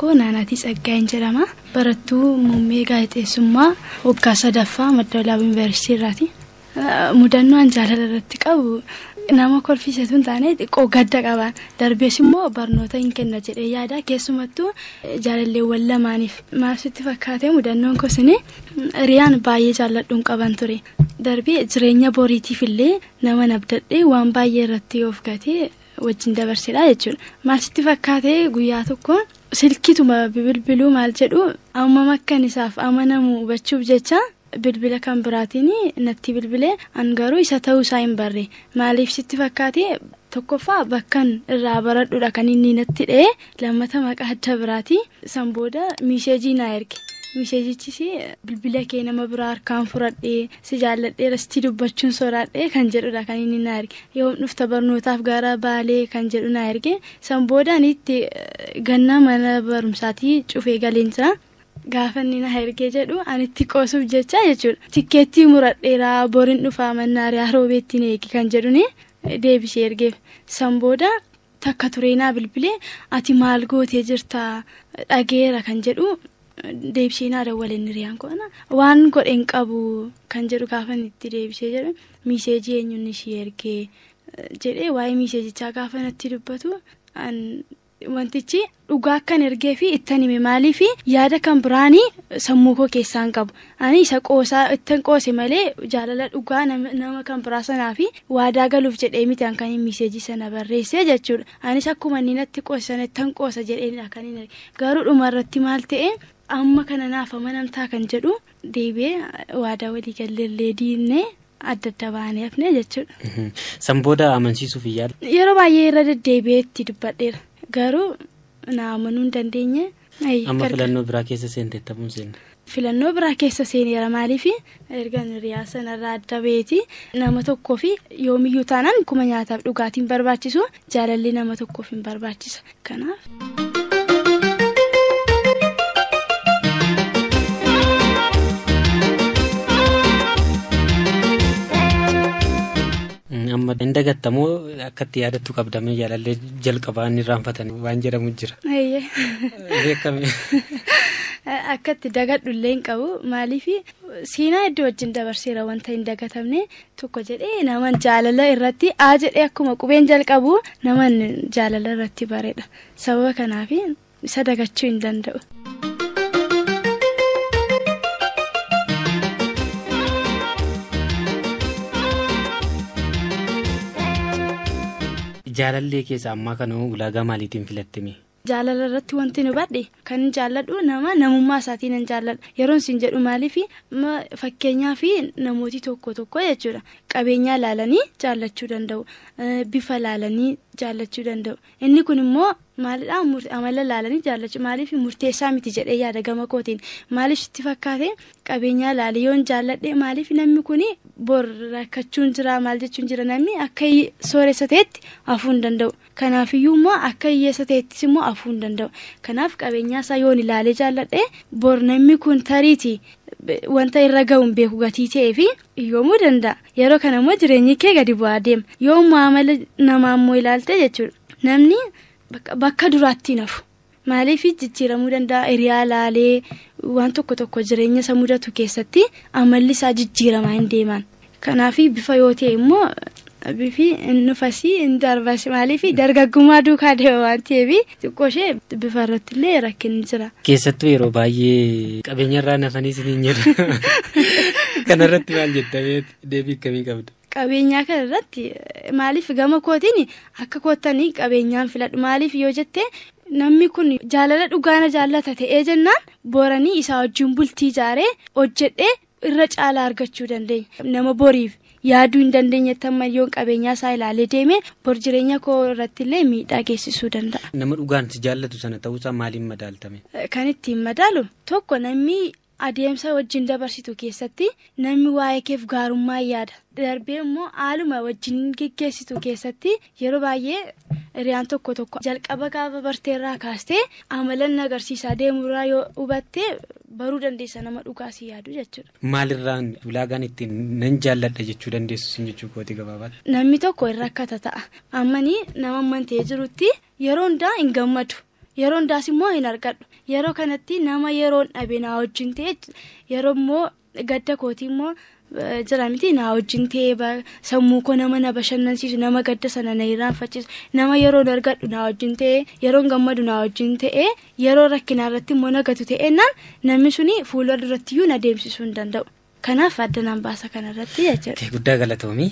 Maqaan koo Naanaatii Tsaggaayeen jedhama. Barattuu muummee gaazexeessummaa waggaa sadaffaa Madda Walaabuu Yuunivarsiitii irraati. Mudannoo an jaalala irratti qabu nama kolfisiisu hin taane xiqqoo gadda qaba. Darbees immoo barnoota hin kenna jedhee yaada. Keessumattuu jaalalleewwan lamaaniif. Maal sitti fakkaate mudannoon kosini hiriyaan baay'ee jaalladhuun qaban ture. Darbee jireenya boriitiif illee nama nabdadhee waan baay'ee irratti of gatee wajjin dabarsedha jechuudha. Maal sitti fakkaate guyyaa tokko silkiituma bilbiluu maal jedhu ammam akkan isaaf amanamu hubachuuf jecha bilbila kan biraatiin natti bilbilee an garuu isa ta'uu isaa hin barre. Maaliif sitti fakkaate tokkoffaa bakkan irraa baradhuudha kan inni natti dha'e, lammata maqaa adda biraati. San booda miisheejii naa erge. Miisheejichis bilbila kee nama biraa harkaan fudhadhee si jaalladhee rastii dubbachuun soraadhee kan jedhudha kan inni naa erge. Yoom dhufta barnootaaf gara Baalee kan jedhu naa erge. San booda ani itti ganna mana barumsaatii cufee galeen jira. Gaafa inni na ergee jedhu ani itti qoosuuf jecha jechuudha. Tikkeettii muradheeraa boriin dhufaa mannaariyaa roobeettiin eegi kan jedhuni deebisee ergeef. San booda takka tureenaa bilbilee ati maal gootee jirta dhageera kan jedhu deebisee naa dawwaleen hiriyaan koo waan godheen qabu kan jedhu gaafa itti deebisee jedhu miiseejii eenyuun ishee ergee jedhee waa'ee miiseejichaa gaafa natti dubbatu wantichi dhugaa akkan ergee fi ittan hime. Maaliif yaada kan biraanii sammuu koo keessaan qabu ani isa qoosaa ittan qoose malee jaalala dhugaa nama kan biraa sanaa fi waadaa galuuf jedhee miti kan miiseejii sana barreessee jechuudha. Anis akkuma inni natti qoose sana ittan qoosa jedheenidha kan inni garuu dhuma irratti maal ta'e amma kana naaf amanamtaa kan jedhu deebi'ee waadaa walii galleellee diinee adda adda baanee hafne jechuudha. San booda amansiisuuf yaala? Yeroo baay'ee irra deddeebi'ee itti dubbadheera. Garuu na amanuu hin dandeenye. Amma filannoo biraa keessa seente ta'uun seenne? Filannoo biraa keessa seeneera. Maaliif erga hiriyaa sanarraa adda ba'eeti nama tokkoo fi yoomiyyuu taanaan akkuma nyaataaf dhugaatiin barbaachisu jaalalli nama tokkoof hin barbaachisa. Kanaaf. Amma hin dagattamoo akkatti yaadattu qabdamee jaalallee jalqabaa inni irraanfatan waan jedhamu jira. Beekame. Akkatti dagadhu illee hin qabu. Maaliif seenaa iddoo wajjin dabarseera wanta hin dagatamne tokko jedhee naman jaalala irratti aa jedhee akkuma qubeen jalqabu naman jaalala irratti bareedha. Sababa kanaaf isa dagachuu hin danda'u. Jaalallee keessa ammaa kana ulaagaa maaliitiin filattame? Jaalala irratti wanti nu badhe kan jaalladhu nama namummaa isaatiin hin jaalladhu. Yeroon isin jedhu maaliif fakkeenyaaf namooti tokko tokko jechuudha. Qabeenyaa laalanii jaallachuu danda'u. Bifa laalanii jaallachuu danda'u. Inni kun immoo maalidhaa amala laalanii jaallachuu maaliif murteessaa miti jedhee yaada gama kootiin. Maaliif sitti fakkaate qabeenyaa laalii yoon jaalladhe maaliif namni kun bor rakkachuun jira maal jechuun jira namni akka sooressa ta'etti hafuu hin danda'u. Kanaafiyyuu immoo akka hiyyeessa ta'ettis immoo hafuu hin danda'u. Kanaaf qabeenyaa isaa yoon ilaalee jaalladhe bor namni kun tariiti wanta irra ga'u hin beeku gatii ta'ee fi hiyyoomuu danda'a. Yeroo kana immoo jireenyi kee gadi bu'aa deema. Yoo amala namaa immoo ilaalte jechuudha. Namni bakka duraatti nafu. Maaliif jijjiiramuu danda'a? Hiriyaa laalee waan tokko tokko jireenya isa mudatu keessatti amalli isaa jijjiiramaa hin deeman. Kanaaf bifa yoo ta'e immoo bifi nufasii hin darbas. Maaliif dargaggummaa duukaa deema waan ta'eef xiqqoo ishee bifa irratti illee rakkinni jira. Keessattuu yeroo baay'ee qabeenya irraa nafaniis ni jedhu. Kanarratti maal jettamee deebii akkamii qabda? Qabeenyaa kana irratti maaliif gama kootiin akka koottanii qabeenyaan filadhu. Maaliif yoo jette namni kun jaalala dhugaana jaallata ta'ee jennaan boranii isaa wajjin bultii ijaaree hojjedhee irra caalaa argachuu dandeenya. Nama boriif yaaduu hin dandeenyetti amma yoon qabeenyaa isaa ilaalee deeme bor jireenya koo irratti illee miidhaa geessisuu danda'a. Nama dhugaan si jaallatu sana ta'uusaa maaliin madaaltame? Kan ittiin madaalu tokko namni adeemsa wajjin dabarsitu keessatti namni waa'ee keef gaarummaa yaada. Darbee immoo haaluma wajjin geggeessitu keessatti yeroo baay'ee hiriyaan tokko tokko jalqaba gaafa barteerraa kaastee amala agarsiisaa deemurraa yoo hubatte baruu dandeessa nama dhugaa si yaadu jechuudha. Maalirraan ulaagaan ittiin nan jaalladha jechuu dandeessu sin jechuu kooti gabaabaatti? Namni tokko hin rakkata ta'a. Ammanii nama ammantee jirutti yeroo hundaa hin gammadu. Yeroo hundaas immoo hin argadhu. Yeroo kanatti nama yeroon dhabe naa wajjin ta'e yeroo immoo gadda kootii immoo jira miti naa wajjin ta'e sammuu koo nama na bashannansiisu nama gadda sana na irraanfachiisu nama yeroon argadhu naa wajjin ta'e yeroon gammadu naa wajjin ta'e yeroo rakkinaa irratti immoo nagatu ta'ennaan namni suni fuula durattiyyuu na deemsisuu hin danda'u. Kanaaf adda naan baasa kanarratti jechuudha. Guddaa galatoomii.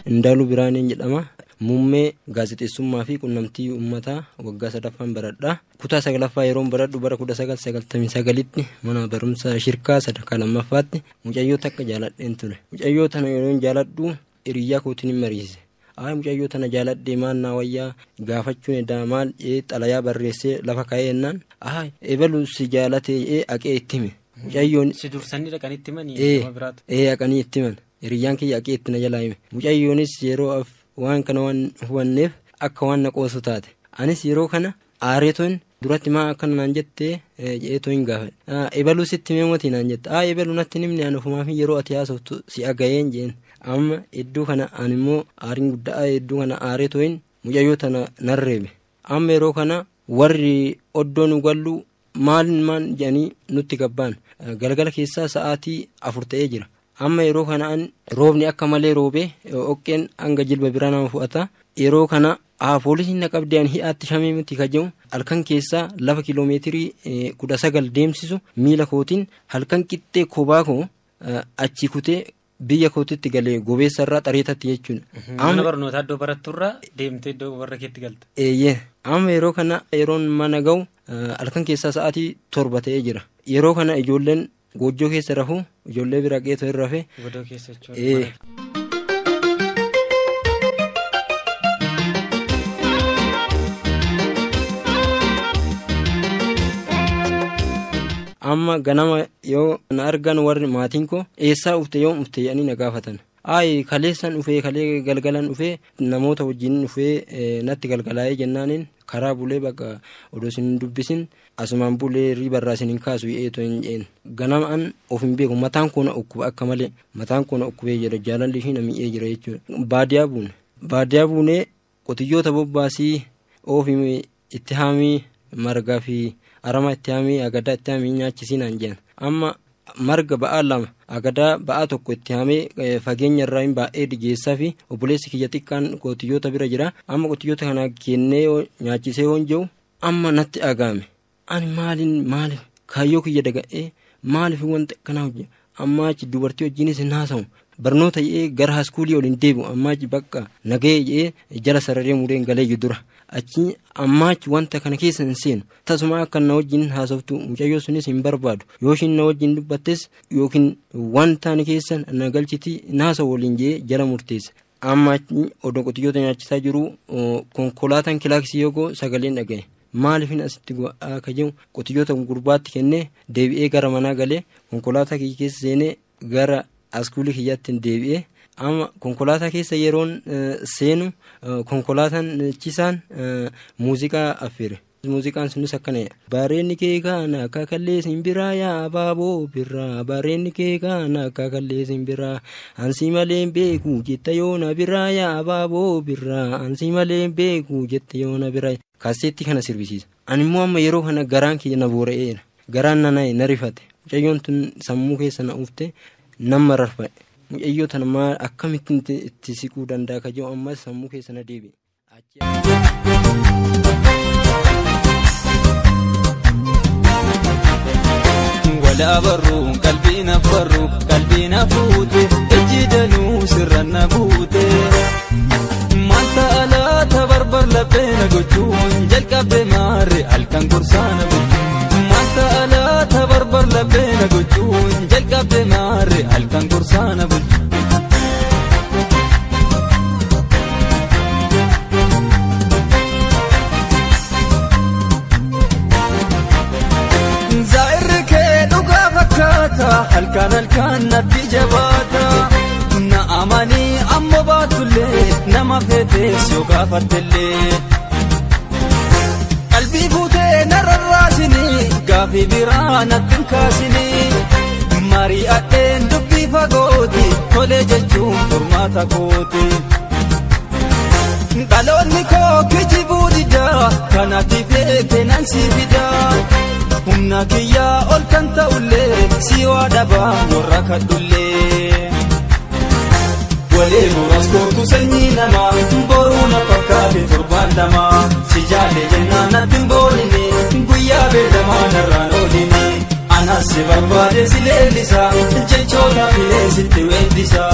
Indaaluu Biraaneen jedhama. Muummee gaazexeessummaa fi qunnamtii uummataa waggaa sadaffaan baradha. Kutaa saglaffaa yeroon baradhu bara 1999tti mana barumsaa shirkaa sadarkaa lammaffaatti mucayyoo takka jaaladheen ture. Mucayyoo tana yeroon jaaladhu hiriyyaa kootiin hin mariisise. Mucayyoo tana jaaladhee maal naa wayyaa gaafachuun edaa maal xalayaa barreessee lafa kaa'ee jennaan ebalu si jaalatee haqee itti hime. Mucayyoon si dursanii dhaqanii itti himanii nama biraatu. Haqanii itti himan. Hiriyyaan kiyya haqee itti na jalaa hime. Mucayyoonis yeroo waan kana waan hubanneef akka waan na qoosu taate. Anis yeroo kana aareetoon duratti maa akkana naan jettee jeetoo hin gaafadhe. Ebaluu sitti himee naan jette. Ebaluu natti himne ani ofumaaf yeroo ati haasoftu si agayeen jeen. Amma iddoo kana ani immoo aariin guddaa iddoo kana aareetoon mucayyoo tana narreebe. Amma yeroo kana warri oddoo nu gallu maal maal jedhanii nutti gabbaan. Galgala keessaa sa'aatii 4 ta'ee jira. Amma yeroo kana roobni akka malee roobee oqqeen hanga jilba biraa nama fu'ata. Yeroo kana poolisiin na qabdee ani hi'aatti shamee miti ka jiru halkan keessaa lafa kiiloomeetirii 19 deemsisu miila kootiin halkan qixxee kophaa koo achi kutee biyya kootitti galee gobeessarraa xareetatti jechuudha. Mana barnootaa iddoo baratturraa deemtee iddoo warra keetti galta. Eeyyee amma yeroo kana yeroon mana ga'u halkan keessaa sa'aatii 7 ta'ee jira. Yeroo kana ijoolleen goojjoo keessa rafu ijoollee bira geetoo hin rafe. Godoo keessa jechuudha. Amma ganama yoo na argan warri maatiin koo eessaa ufte yoom ufte jedhanii na gaafatan. Kaleessan dhufee kalee galgalan dhufee namoota wajjin dhufee natti galgalaa'ee jennaaniin karaa bulee bakka odoo isin hin dubbisin asumaan bulee riibarraa isin hin kaasu eetoo hin jeen. Ganama an of hin beeku mataan koo na dhukkuba akka malee mataan koo na dhukkubee jira jaalalli ishii na mi'ee jira jechuudha. Baadiyaa buunee qotiyyoota bobbaasii oofii itti haamii margaa fi arama itti haamii agadaa itti haamii nyaachisii naan jedhan. Amma marga ba'aa 2 agadaa ba'aa 1 itti haamee fageenya irraa hin baay'ee dhigeessaa fi obboleessi kiyya xiqqaan qotiyyoota bira jira. Amma qotiyyoota kana kennee nyaachisee hoon jiru amma natti agaame. Ani maaliin kaayyoo kiyya daga'ee maaliif wanta akkanaa hojjeta? Amma achi dubartii wajjinis hin haasawu. Barnoota jedhee gara haaskuulii ol hin deebi'u. Amma achi bakka nagahee jedhee jala sararee mureen galee dura. Achi amma achi wanta kana keessa hin seenu. Tasuma akka na wajjin haasoftu mucayyoo sunis hin barbaadu. Yoo ishiin na wajjin dubbattes yookiin wanta ani keessa na galchiti haasa'u waliin jedhee jala murteessa. Amma achi odoo qotiyyoota nyaachisaa jiru konkolaataan kilaaksii yoo sagaleen dhaga'e. Maaliifin asitti akka jiru qotiyyoota gurbaatti kennee deebi'ee gara manaa galee konkolaataa kiyya keessa seenee gara askuulii kiyyaatti deebi'ee amma konkolaataa keessa yeroon seenu konkolaataan chisaan muuziqaa affeere. Muuziqaan sunis akkana jedha. Bareenni kee kana akka kallee simbiraa yaa abaaboo birraa bareenni kee kana akka kallee simbiraa ansii malee hin beeku jetta yoona birraa yaa abaaboo birraa ansii malee hin beeku jetta yoona birraa. Kaaseetti kana sirbisiisa. Ani immoo amma yeroo kana garaan kiyya na boora'eera. Garaan na na'e na rifate. Mucayyoon tun sammuu keessa na ufte nama rarfa'e. Mucayyoo tana maal akkamittiin itti siquu danda'a ka jiru ammas sammuu keessa na deebi'e. Wala barru qalbii na barru qalbii na fuute ijji danuu sirra na buute. Manta alaata barbar laphee na gochuun jalqabde maarre halkan gorsaa na gochuun. Manta alaata barbar laphee na gochuun jalqabde maarre halkan gorsaa na gochuun. Halkan halkan natti jabaata na amanii amma baatullee nama feetes yoo gaafattellee. Qalbii fuutee na rarraasinii gaafii biraa natti hin kaasinii. Mari'adheen dubbii fagooti tolee jechuun furmaata kooti. Dhaloonni koo kijibuu didaa kanatti beekte nan si fidaa. Humna kiyyaa ol kan ta'ullee si waa dhabaa warra kadhullee. Walee muraas kootu sanyii namaa boruu na fakkaate torbaan lamaa. Si jaalle jennaan natti hin boonine guyyaa beekamaa narraan ooline. Anas si barbaade si leellisa jechoota filee sitti weeddisa.